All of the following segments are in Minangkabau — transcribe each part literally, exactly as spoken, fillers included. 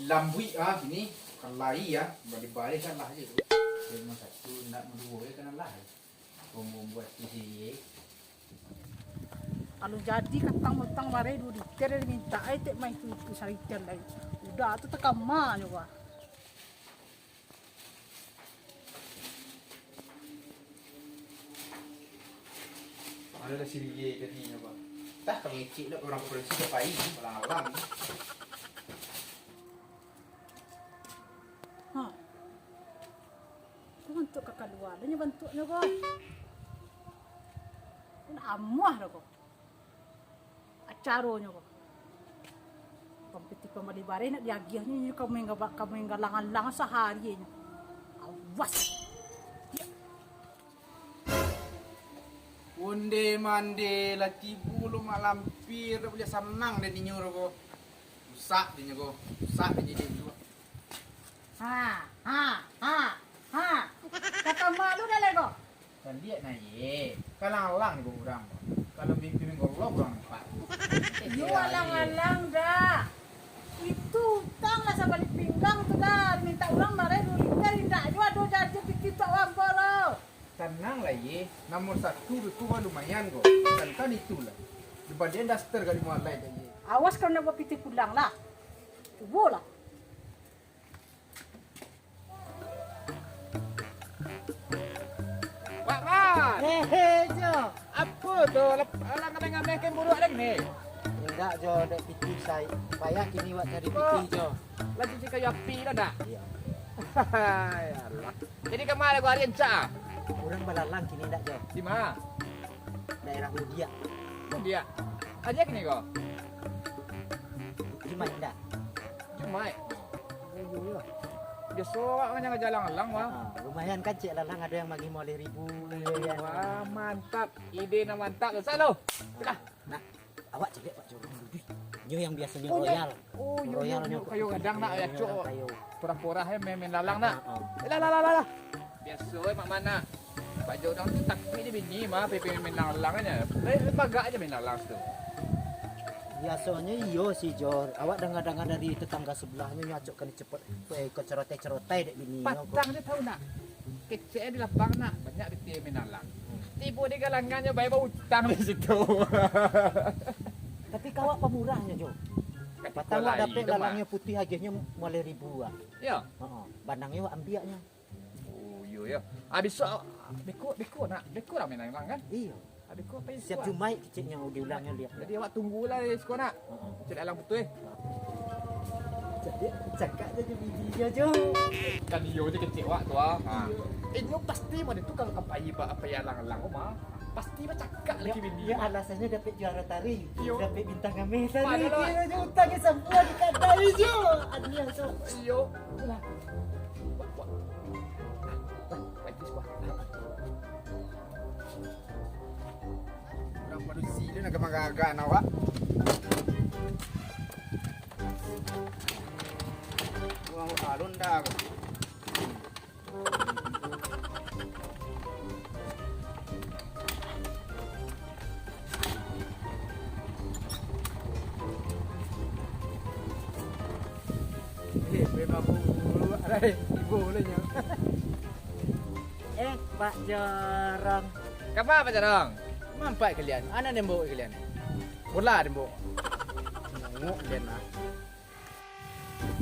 Lambuik ah, kini kalai ah, bari-bari kan lah je tu. Rumah satu nak maduo ya kan lah. Bumbung buat tu sih. Kalau jadi katang mentang barai duo liter dari minta ai tek mai tu, tu saritian lai. Udah tu takama nyo bah. Mana lah si Rie tadi nyo bah. Tah ka mangecek dah urang produksi ka pai, alang-alang. Ha. Tu bantuak ka kalua, dah nyo bantuaknyo ko. Nak amuah dah ko. Acaronyo ko. Pampiti pambali bareh nak diagiahnyo, inyo ka main gaba-, ka main galang-alang sahari inyo. Awas. Onde mande lah tibo lo mak lampir, dak buliah sanang dek dinyo ko. Rusak dinyo ko. Rusak dinyo dinyo. Ha, ha, ha, ha. Kata malu dah lego. Kan liek nah ye. Kalang-alang ko urang. Kalau mimpi minggu Allah urang nampak. Yo alang-alang dah. Itu utang lah sabalik pinggang tu dah. Minta urang marai duo liter indak yo ado janji piti tu awak lo. Tanang lah ye, nomor satu tu mah lumayan ko. Kan, kan itulah. Dibanding daster kali mualai dah ye. Awas kalau nak buat pitih pulang lah. Cubolah. Wak Mat! Hehe, Jo. Apo tu? Lep-, alang ngameh-ngameh kain buruak den ni? Indak, Jo, dek pitih sai. Payah kini wak cari pitih, Jo. Lah cuci kayu api tu ndak? Iyo. Ya Allah. Jadi kama lagu ari rancak? Urang balalang kini ndak, Jo? Di ma? Daerah Mudiak. Mudiak? Aja kini ko? Jumaik ndak? Jumaik? Iyo, iyo, iyo. Biaso awak manyang jalang-alang, wah. Ha, lumayan kan, cek lalang ado yang magih limo baleh ribu, yo kan? Wah, mantap. Ide nan mantap tu. Salo. Lah. Nak, awak caliak Pak Jorong dulu, duih. Nyo yang biasonyo royal. Oh, yo, yo, yo, kayo gadang nak, yo, yo, acok. Pura-pura he main, main lalang nak. Ah, ah. Lah, lah, lah, lah, lah. Biaso he mak manak. Pak Jorong tu takuik je bini mah, pai main lalang aja. Lai, lai bagak aja main lalang tu. Biasonyo iyo sih, Jor. Awak danga-danga dari tetangga sebelah nyo, nyo acok kan cepet. Eh, ko cerotai-cerotai dek bini nyo ko. Patang nyo tau nak. Kecek di lapang nak, banyak pitih main lalang. Tibo di galangan nyo bae bautang di situ. Tapi kawak pamurahnyo, Jo. Patang wak dapek lalangnyo putih, agiahnyo limo baleh ribu ah. Iyo. Heeh, banangnyo wak ambiaknyo. Oh, iyo, iyo. Ah, bisuak, beko, beko nak, beko lah main lalang kan? Iyo. Siap Jumaik keceknyo diulangnyo liak. Jadi awak tunggulah di siko nak. Heeh. Caliak lalang putuih. Caliak, cakak je jo bini nyo, Jo. Kan iyo je kecek wak tu ah. Ha. Inyo pasti mah tu kalau ka pai ba-, pai alang-alang ko mah. Pasti bacakak lagi bini. Yo, alasannyo dapek juara tari, iyo, dapek bintang ameh tari. Padahal kiro jo utangnyo sambuah di kadai, Jo. Adiah, Jo. Iyo. Itulah. Wak, wak. Wak, wak, wak. Urang padusi tu nak gamang-gamang awak. Buang alun dah. Eh, memang bulu, arai, ibu ulunyo. Eh, Pak Jorong. Kapa, Pak Jorong? Mampak kalian. Anak nembok kalian. Bola nembok. Nengok kalian lah.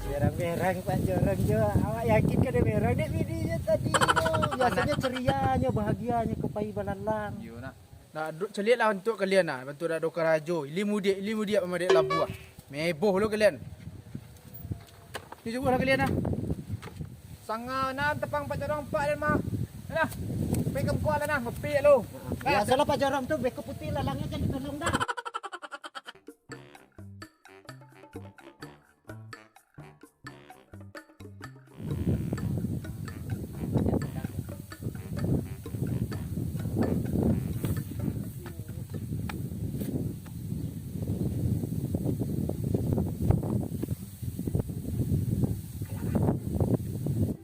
Berang-berang Pak Jorong jo. Awak yakin ka berang dek bini nyo tadi tu? Biasonyo ceria nyo, bahagia nyo, ka pai balalang. Iyo nak. Nah, du-, caliak lah bantuak kalian lah. Bantuak dak ado karajo. Ilia mudiak, ilia mudiak mamadek labuah. Meboh lo kalian. Ni cubolah kalian lah. Sanga nan tapang Pak Jorong ampak den mah. Nah. Pai ka muko lah nah, ngopi lo. Biasolah Pak Jorong tu, beko putih lalangnyo jan ditolong dah.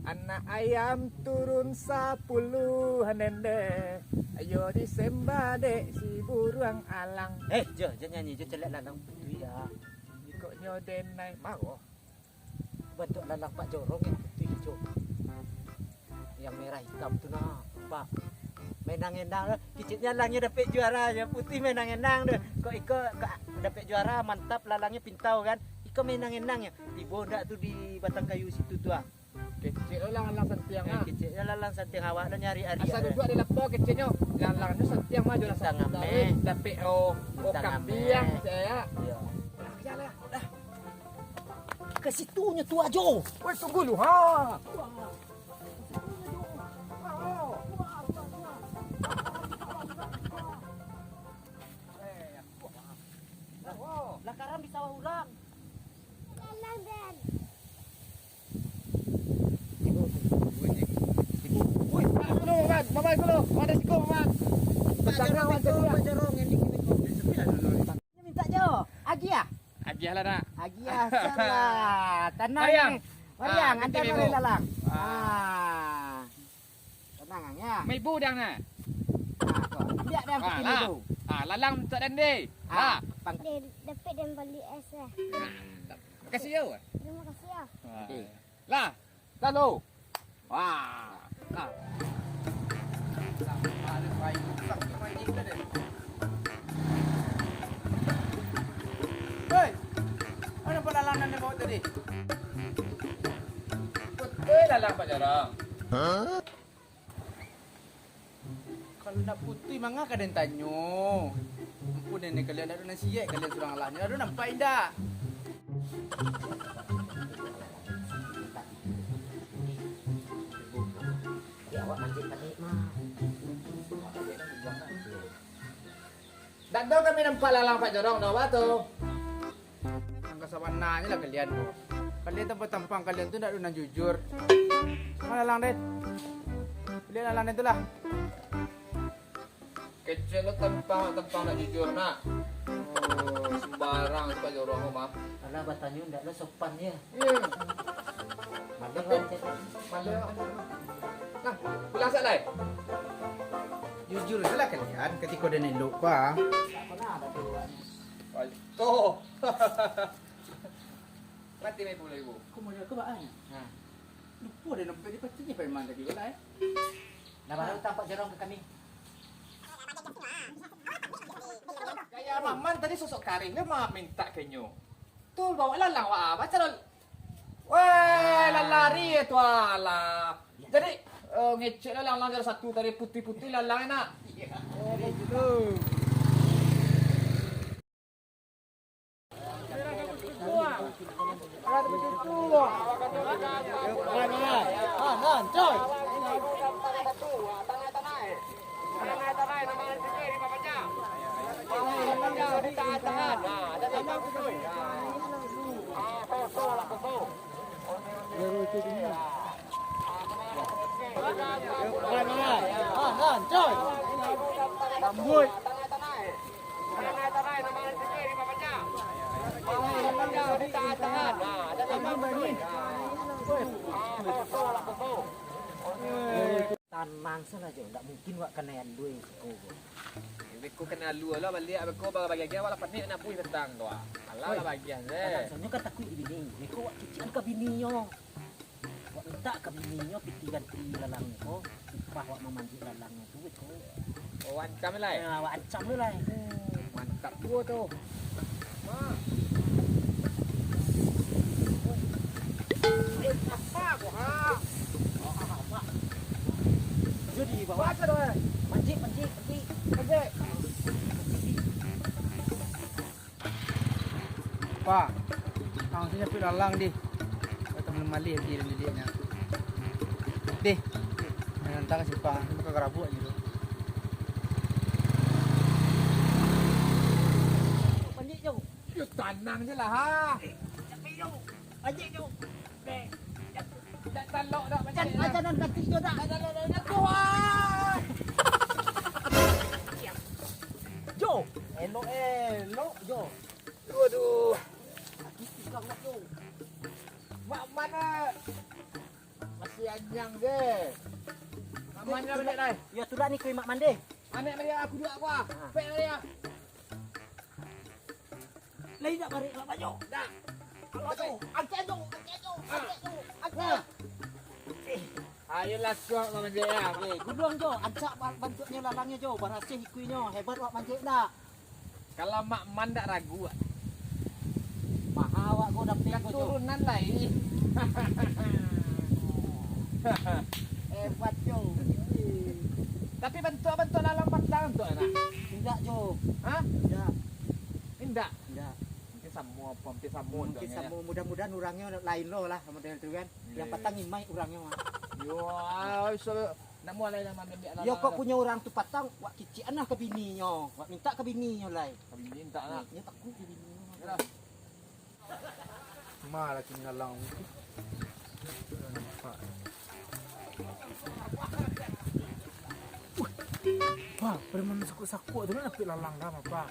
Anak ayam turun sapuluah nende, ayo disembah dek si buruang alang. Eh, Jo, jan nyanyi, Jo, caliak lalang putuih dah. Ikoknyo denai maro. Bantuak lalang Pak Jorong yang putih hijau. Yang merah hitam tu nah, Pak. Main anang-anang lah. Keceknyo alangnyo dapek juara, yang putih main anang-anang tu. Kok iko, kok dapek juara, mantap, lalangnyo pintau kan. Iko main anang-anang ya. Tibo ndak tu di batang kayu situ tu ah. Kecek lo lah alang santiang ah. Keceknyo lalang santiang, awak lo nyari ari. Asa duduak di lapau keceknyo. Lalang tu santiang mah juara satu. Dapek oh, oh kambiang saya. Iya. Lah, jalan lah. Dah. Ka situnyo tu ajo. Woi, tunggu lu, ha. Lah karam di sawah urang. Woi, Maman, Maman, Maman, Maman, Maman. Mintak jo. Agiah. Agiah lah, nak. Agiah, salah. Tanang. Mariang. Mariang, ah, antar balik lalang. Ah. Tanang, ya. Maibu dang, nah. Ah, kok. Biak dang. Ah, putih lah. Ah, lalang mintak dang, deh. Ah, lah. Dapek dan balik es, eh. Makasih, yo. Terima kasih, ya. Ah. Oke. Lah. Lalu. Wah. Nah. Hei, mana pelalang nan dia bawa tadi? Betul lalang Pak Jorong. Kalau nak putuih, manga ka den tanyo? Ampun, nenek kalian, ado nan siek kalian surang lah. Ado nampak indak? Ndak tahu kami nampak lalang Pak Jorong, dah apa tu? Angka sabananyo lah kalian tu. Kalian tu batampang kalian tu ndak ado nan jujur. Mana lalang den? Liek lalang den tu lah. Kecek lo tampang, tampang ndak jujur nak. Oh, sembarang tu Pak Jorong tu mah. Alah batanyo ndak lo sopan ye. Iya. Malu. Tapi, malu. Nah, pulang sak lai. Jujur salah kalian katiko den elok ko ah. Toh. Mati main bola ibu. Kau mau jaga baan? Ha. Lupa dah nampak dia pasti dia preman tadi, wala, eh. Nah, baru tampak jorong ke kami. Kayak Maman tadi sosok karing dia mah minta kenyo. Tu bawa lalang, wah, baca lalang. Weh, lalari tu, alah. Jadi, eh, ngecek lalang, lalang juara satu tadi, putih-putih lalang enak. Iya. Oh, begitu. Tanang sajo, ndak mungkin wak kanai alua siko ko. Beko kanai alua lah baliak, beko bagi-bagi awak lah panek nak buih petang tu ah. Alah lah bagian se. Tanang sajo kan takuik bini, beko wak kicikan ka bininyo. Wak mintak ka bininyo pitih ganti lalang ko, upah wak mamanjek lalang tu beko. Oh, ancam lai? Ya, wak ancam tu lai. Mantap juo tu. Mak. Eh, apa ko, ha? Mak. Jadi, bawa. Baca doh, eh. Pancik, pancik, pancik. Pancik. Pa, langsung nyapuik lalang dih. Kata malih lagi dalam biliknya. Dih, nantang simpang, buka garabuk aja tu. Pancik, jauh. Yo, tanang je lah, ha. Tapi, jauh. Pancik, jauh. Jan, aja nan kacik jo dak. Jo, elok-elok jo. Waduh. Mak mana? Masih anyang je. Mak mana balik lai? Ya, tu dak ni kui mak mande. Anek balik aku dua gua. Pek balik. Lai dak balik mak banyak. Dak. Ayo, ancak jo, ancak jo, ancak jo, ancak. Ayolah, suak manjek ya. Eh, guluang jo, ancak ba-, bantuaknyo lalangnyo jo, barasiah ikuinyo, hebat wak manjek ndak? Kalau Mak Man ndak ragu, wak. Paha awak ko dapek ko jo. Katurunan lai. Hebat jo. Tapi bantuak-bantuak lalang patang tu, anak? Indak jo. Hah? Indak. Indak? Indak. Mungkin samo apo, mungkin samo Mungkin samo, mudah-mudahan urangnyo lain lo lah model tu kan. Yang patang imai urangnyo. Yo, ah, so, nak mulai lah mambiak lalang. Yo, kok punyo urang tu patang, wak kicikan lah ka bininyo. Wak mintak ka bininyo lai. Ka bini mintak lah. Nyo takut ka bininyo. Yalah. Ma lah kini lalang tu. Wah, preman sakuk-sakuk tu kan dapek lalang dah, apa?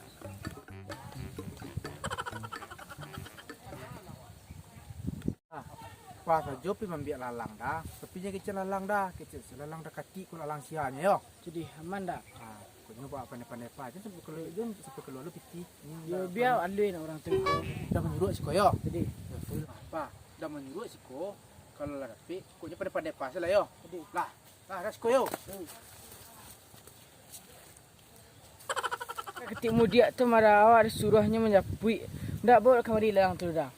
Pas sajo pi mambiak lalang dah, tapi jan kecek lalang dah, kecek si lalang dah katik ko lalang sianyo yo. Jadi aman dah. Ah, pokoknyo buat pandai-pandai pa, jan sampai keluar, jan sampai keluar lo pitih. Yo, biar alui nak urang tu ko. Dah manyuruak siko yo. Jadi. Yo, full. Apa? Dah manyuruak siko, kalau lah dapek, pokoknyo pandai-pandai pa salah yo. Jadi. Lah, lah, dah siko yo. Katik mudiak tu marah awak disuruahnyo manjapuik. Ndak bawa kamari lalang tu dah.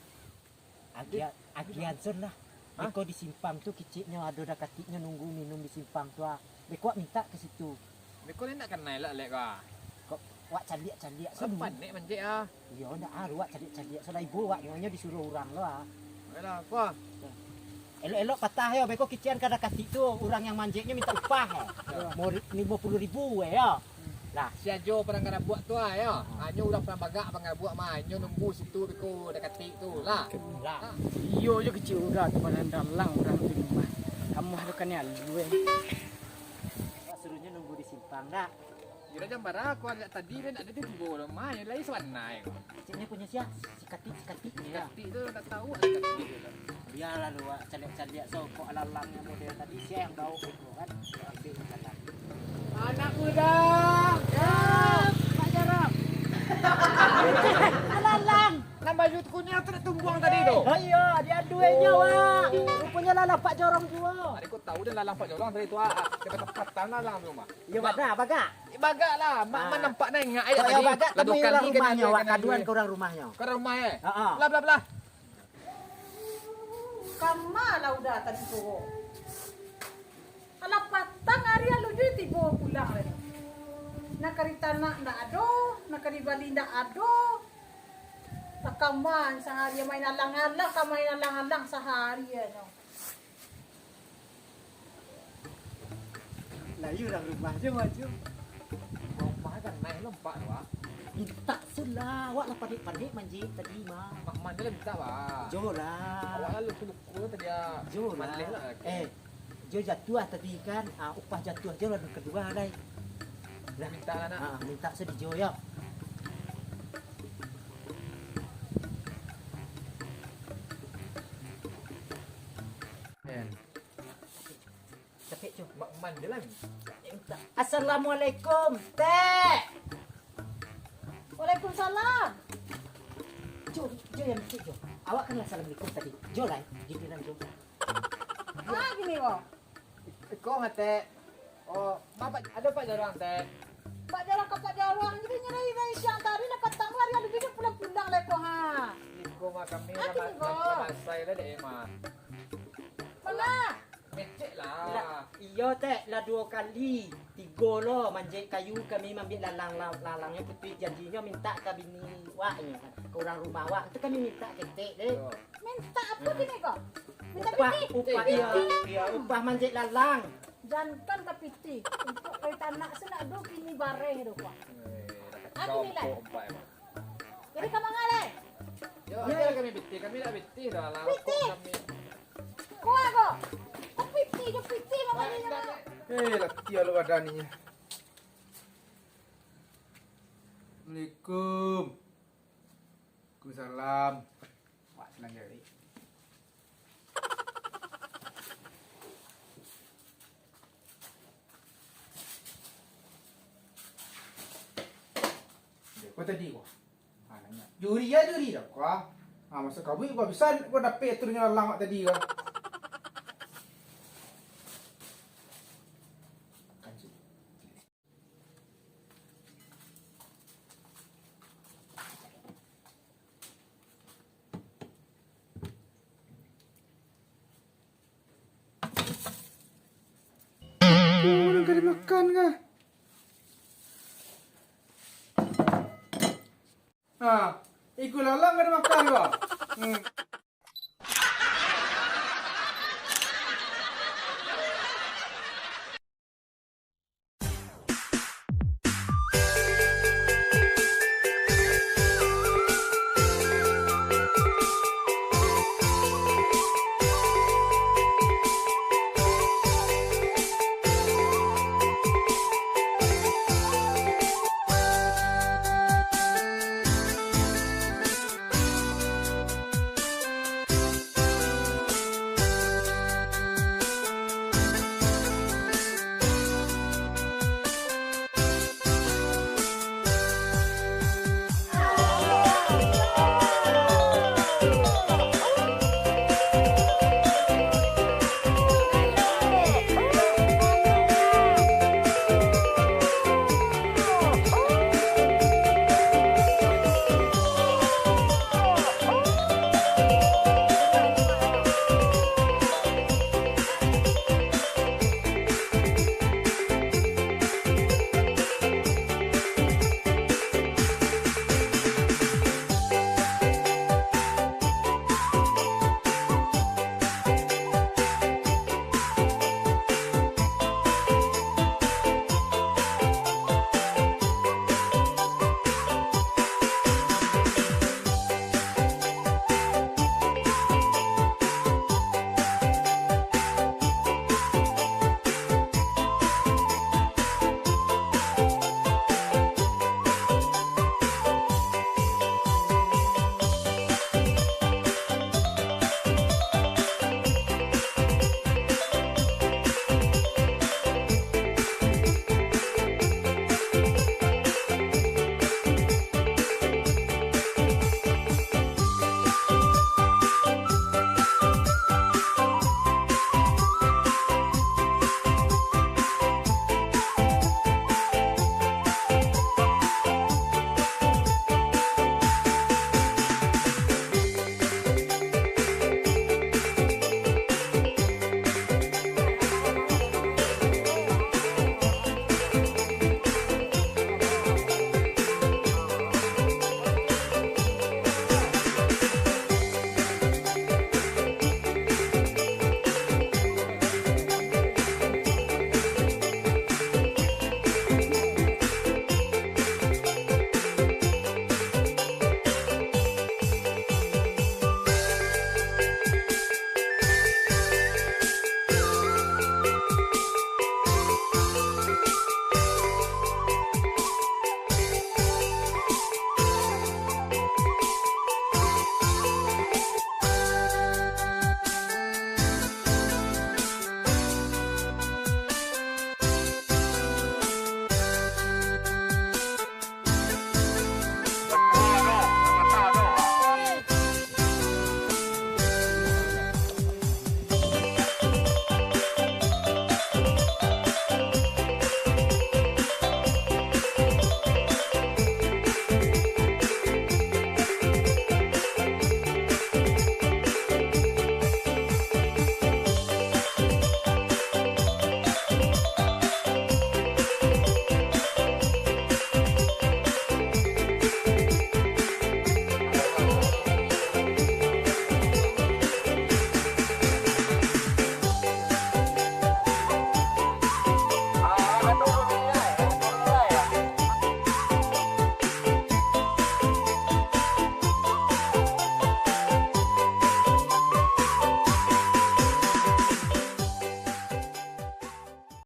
Agian, agian sun lah. Hah? Beko di simpang tu kiciknyo ado dakatiknyo nunggu minum di simpang tu ah. Beko wak mintak ka situ. Beko ni ndak kanai lah, Lek, kah? Kok wak caliak-caliak sun? Panek manjek ah. Iyo, ndak aru wak caliak-caliak sun lah, ibo wak nyo, nyo disuruah urang lo ah. Ayolah, apa? Elok-elok patah yo, beko kicikan ka dakatik tu, urang yang manjeknyo minta upah yo. Yo. Mo ri-, limo puluah ribu yo. Lah. Si Ajo padang garabuak tu ah yo. Hanyo urang padang bagak padang garabuak mah, hanyo nunggu situ beko dakatik tu lah. Lah. Iyo jo kecik urang tu padang dalang urang tu mah. Kamu harus kan alui. Wak suruahnyo nunggu di simpang dak? Kiro jam bara ko, agak tadi kan ado tibo lo, main lai sabanai ko. Cik ni punyo sia, si Katik, si Katik ni lah. Katik tu tak tahu lah Katik tu lah. Biarlah lu, wak, caliak-caliak so, kok lalang yang model tadi, sia yang bawa beko kan, ambil jalan. Anak muda, ya, Pak Jarang. Lalang. Nan baju kuniang tu nak tumbuang tadi tu. Oh iyo, diadu inyo, wak. Ruponyo lalang Pak Jorong juo. Tadi ko tahu dan lalang Pak Jorong tadi tu, ah. Dia kata patang lalang tu mah. Iyo, bagak, bagak. Eh, bagak lah. Mak, ah, mak nampak nengak ayat tadi. Bagak, lah, temui urang rumahnyo, wak, kaduan ka urang rumahnyo. Ka urang rumah, eh? Ha, ha. Belah, belah, belah. Kama lah udah tadi suruh. Alah patang ari alun juo tibo pulang lai. Nak ka ditanak ndak ado, nak ka dibali ndak ado. Takaman sahari main alang-alang, ka main alang-alang sahari nyo. Lah, iyo urang rumah jo, Mak Jo. Rumah kan naik lompat, Wak. Mintak se lah, awak lah panek-panek manjek tadi mah. Mak, mak je lah mintak, Wak. Jo lah. Awak lah luku-luku tadi, ah. Jo lah. Maleh lah, oke. Eh, jo jatuah tadi kan, ah, upah jatuah jo lah kaduo lai. Lah. Mintak lah, nak. Ah, mintak se di jo, yo. Capek, Jo. Mak man je lah. Assalamualaikum, Tek. Waalaikumsalam. Jo, Jo, yang kecik, Jo. Awak kan lah assalamualaikum tadi. Jo lah, eh. Giliran Jo. Ah, gini, Wo. Iko mah, Tek. Oh, ma, Pak, ado Pak Jarang, Tek? Pak Jarang ka Pak Jarang, jadi nyo dari, dari siang tadi lah patang lari, ado duduak pulang-pulang lah iko, ha. Iko mah kami lah, ma-, ma-, masai lah dek, mah. Mana? Mecek lah. Lah, iyo, Tek, lah duo kali, tigo lo manjek kayu, kami mambiak lalang, la-, lalangnyo putuih janjinyo mintak ka bini wak nyo, ka urang rumah wak. Tu kami mintak ketek deh. Yo. Mintak apo kini ko? Mintak upah, pitih? Upah, iyo, iyo, upah manjek lalang. Jankan ka pitih. Untuak kai tanak se ndak ado kini bareh do ko. Eh, dah kacau. Aku nilai. Jadi ka manga lai? Yo, aja lah kami pitih, kami dak pitih dah lah. Pitih? Kami. Kuat ko. Kok pitih, jo pitih mama ni. Eh, lah tiar lo badan ni. Assalamualaikum. Waalaikumsalam. Wak, senang jadi. Kau tadi kau. Ah, nanya. Juri ya, juri dah kau. Ha, masa kabuik ko bisa ko dapek tu nyo lalang awak tadi ko. Oh, urang ka dimakan kah? Ha, iko lalang ka dimakan ko. Hmm.